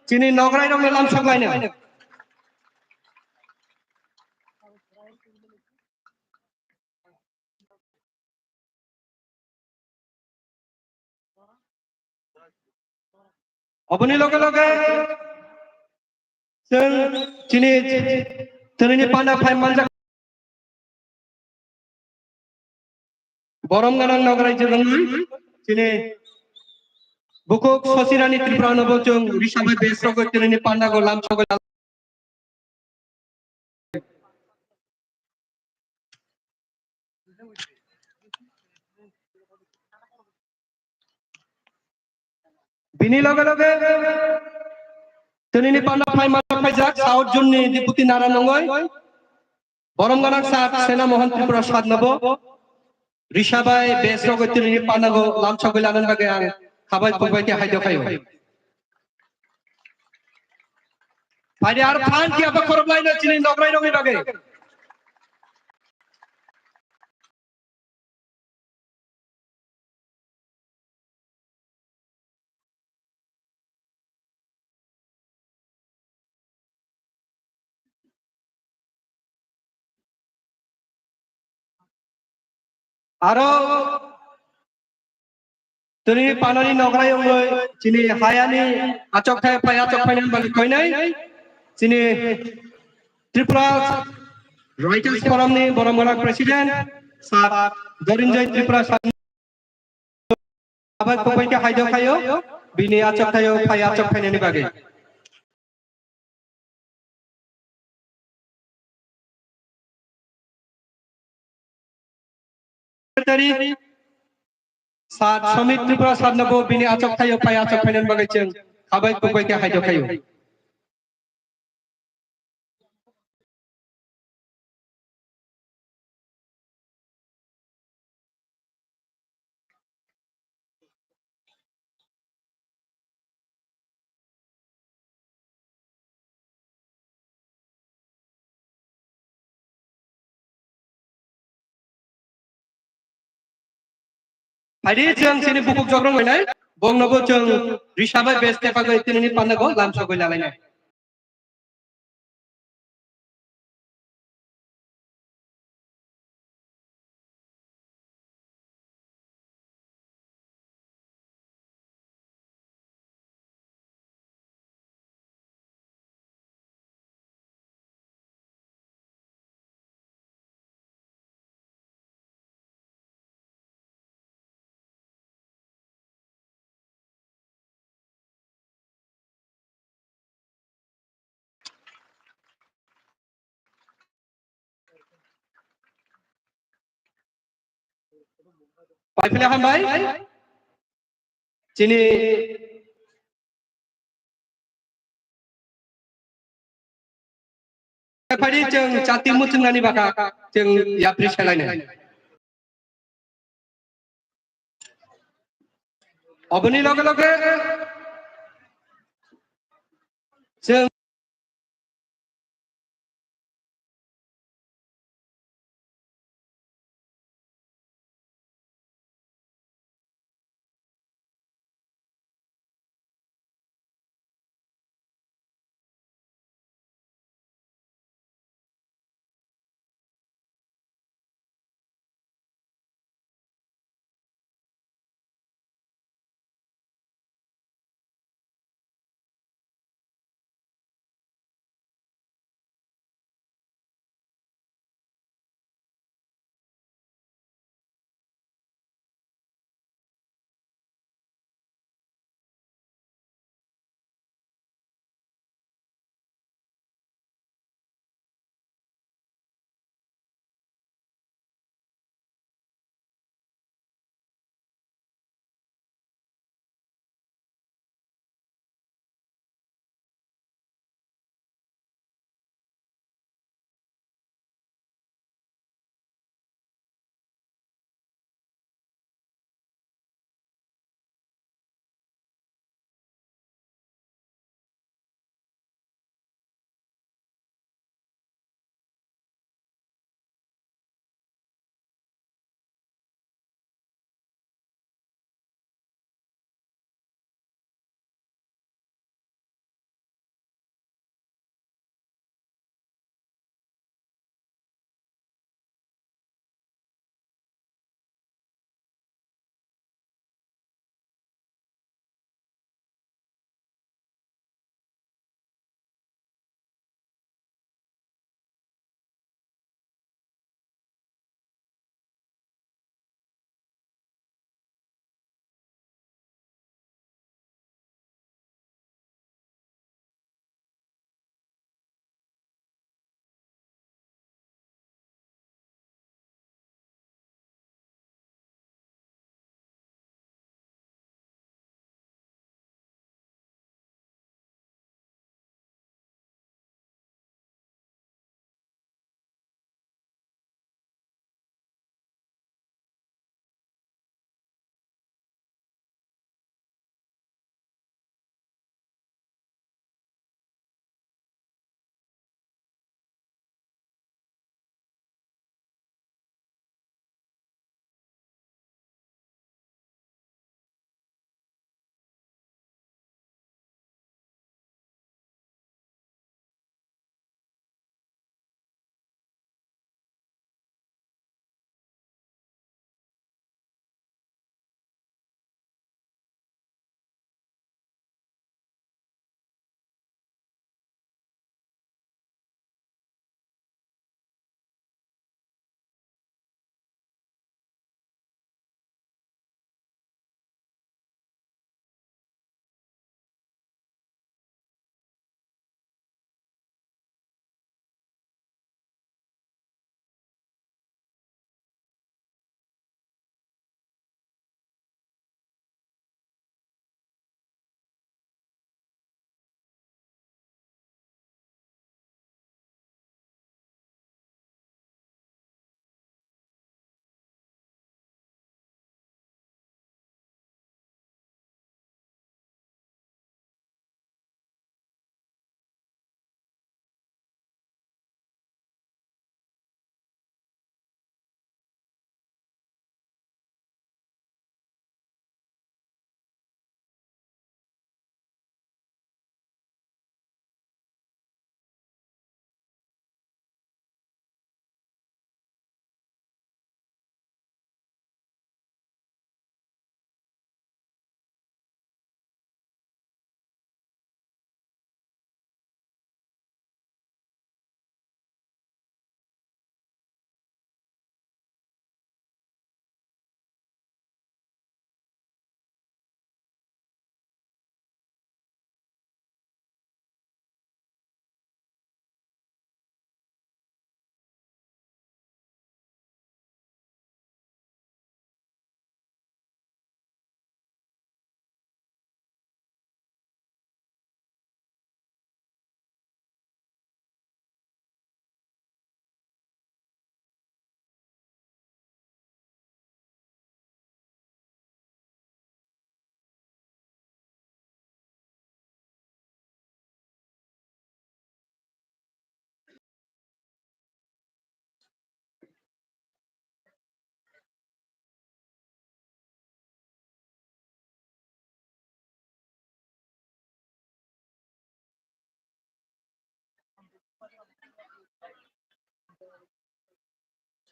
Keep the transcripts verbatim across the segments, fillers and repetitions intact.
chini nograi rokno lamsok laino. Oboni loge loge chwng chini twnini panda phai manjak. Borom gwnang nograi jwrwngwi chini bukhuk Sosirani Tripura no bo chwng risa bai bes rogwi twnini panda go lamsogwi. Bini loge loge twnini panda phai ma phaijak South Zone ni Deputy Nara Nongoi. Borom gwnang sat Sena Mohan Tripura sat nobo risa bai bes rogwi twnini panda go lamsogwi lanani bagwi ang khabai khukbai khe haidok khaio. Phaidi ar phan khe abo khoroplai no chini nograi rogwi bagwi. Aro tini panani nograi wngwi chini hayani achok thai phai achok phainani bagwi koinai chini Tripura Writers Forum ni borom gwnang President Sir Dorinjoy Tripura sir. Abai kubai khe haidok khaio, bini achok thaio, phai achok phainani bagwi. Secretary, Sir Somit Tripura sir nobo bini achok thaio, phai achok phainani bagwi chwng abai kubai khe haidok khaio. Phaidi chwng chini bukuk jogrong hoinai, bongnobo chwng risa bai bes tepagwi tinini pandago lamsogwi lalainai. Paiphle hambai. Chini Phadi chwng chati muchungnani baka chwng yapri selainai. Oboni loge loge chwng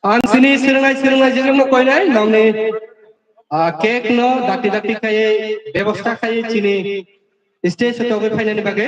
Ang chini swrwngnai swrwngnai jwk no koinai nokni, ah, cake no dakti dakti khaiwi bebosta khaiwi chini stage o togwi phainani bagwi.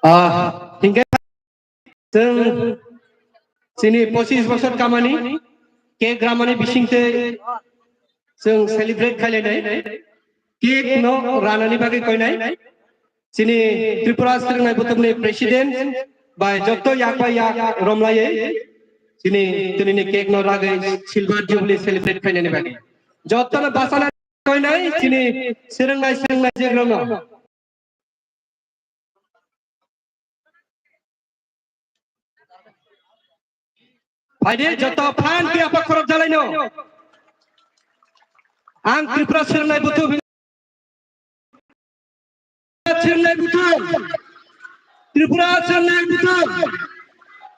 Ah, hingke chwng chini pochis bosor kamani cake ramani bisingtwi chwng celebrate khailai nai. Cake no ranani bagwi koinai. Chini Tripura Swrwngnai Buthumni President bai joto yak bai yak romlaiwi chini tinini cake no ragwi Silver Jubilee celebrate khainani bagwi. Jotono bachana koinai chini swrwngnai swrwngnai jwk rokno. Phaidi joto phan khe apa khorok jalaino. Ang Tripura Swrwngnai Buthum, Swrwngnai Buthum, Tripura Swrwngnai Buthum,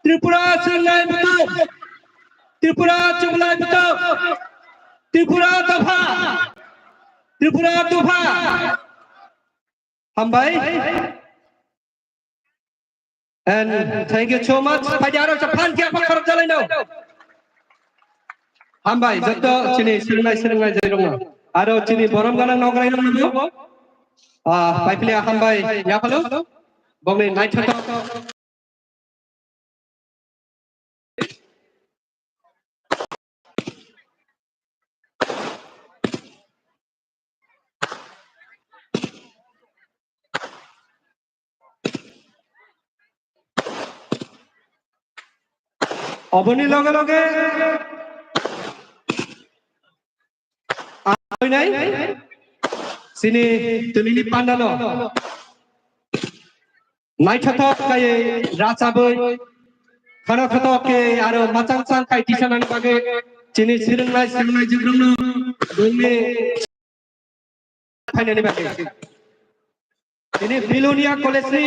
Tripura Swrwngnai Buthum, Tripura Chuklai Buthum, Tripura Dopha, Tripura Dopha. Hambai. And thank you so much. Phaidi aro sa phan khe apa khorok jalaino. Hambai joto chini swrwngnai swrwngnai jwk rokno. Aro chini borom ganang nograi rokno. Ah, paipli hambai yaphalo. Bongni naithotok. Oboni loge loge ang koinai chini tunini pandano naithothok kaiwi rachapwi khana thothok khe aro machang chang khai tisanani bagwi chini swrwngnai swrwngnai jwk rokno bongni phainani bagwi. Tini Bilonia College ni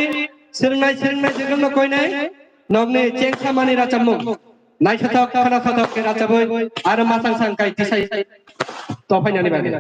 swrwngnai swrwngnai jwk rokno koinai nokni chengsamani rachapmung. Naithothok khana thothok khe rachapwi aro machang chang khai tisai tophainani bagwi.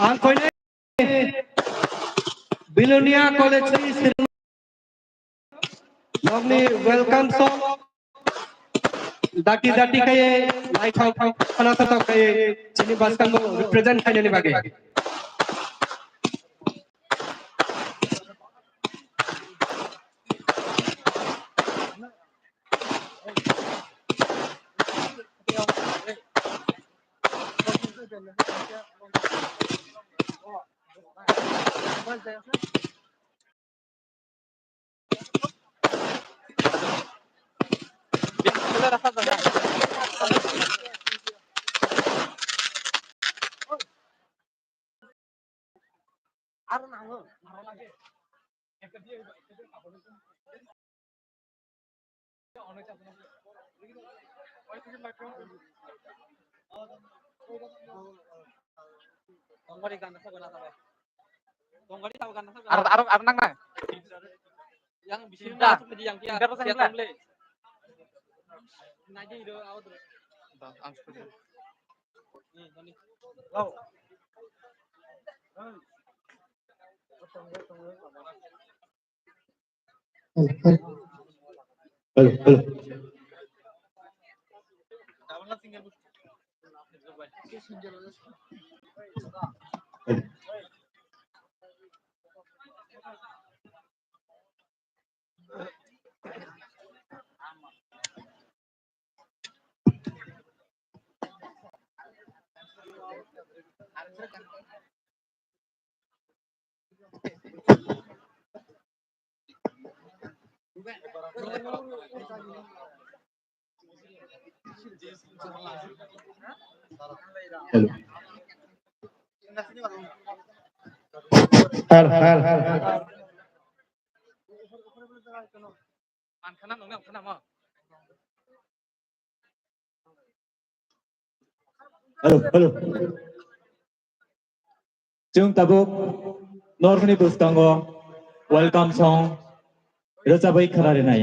Ang koine Bilonia College ni sir-, nokni welcome song dati dati kaiye naithok khana thothok kaiye chini bwskango represent khainani bagwi. Aro, aro, aro nang na. Yang bisi da, yang kia, yang le. Naji do, au do. Ang sudah. Hello, hello. Hello. Hello, hello, hello. Hello, hello. Chwng tabuk norokni bwskango welcome song rwchabwi khwna rinai.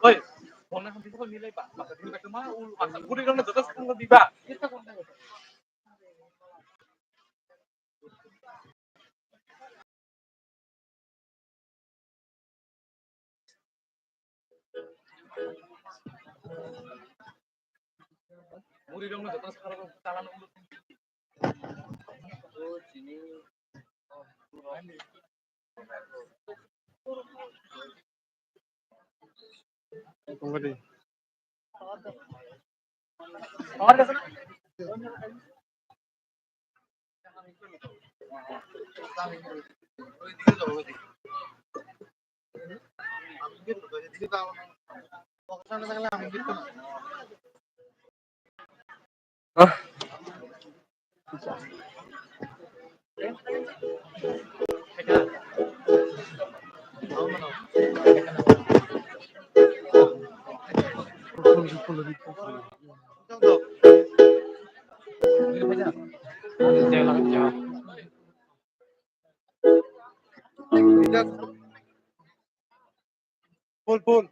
Oi, phone na hampi ko milai ba, masa din ka ma ul, masa buri rang na joto sung di ba. Full, full.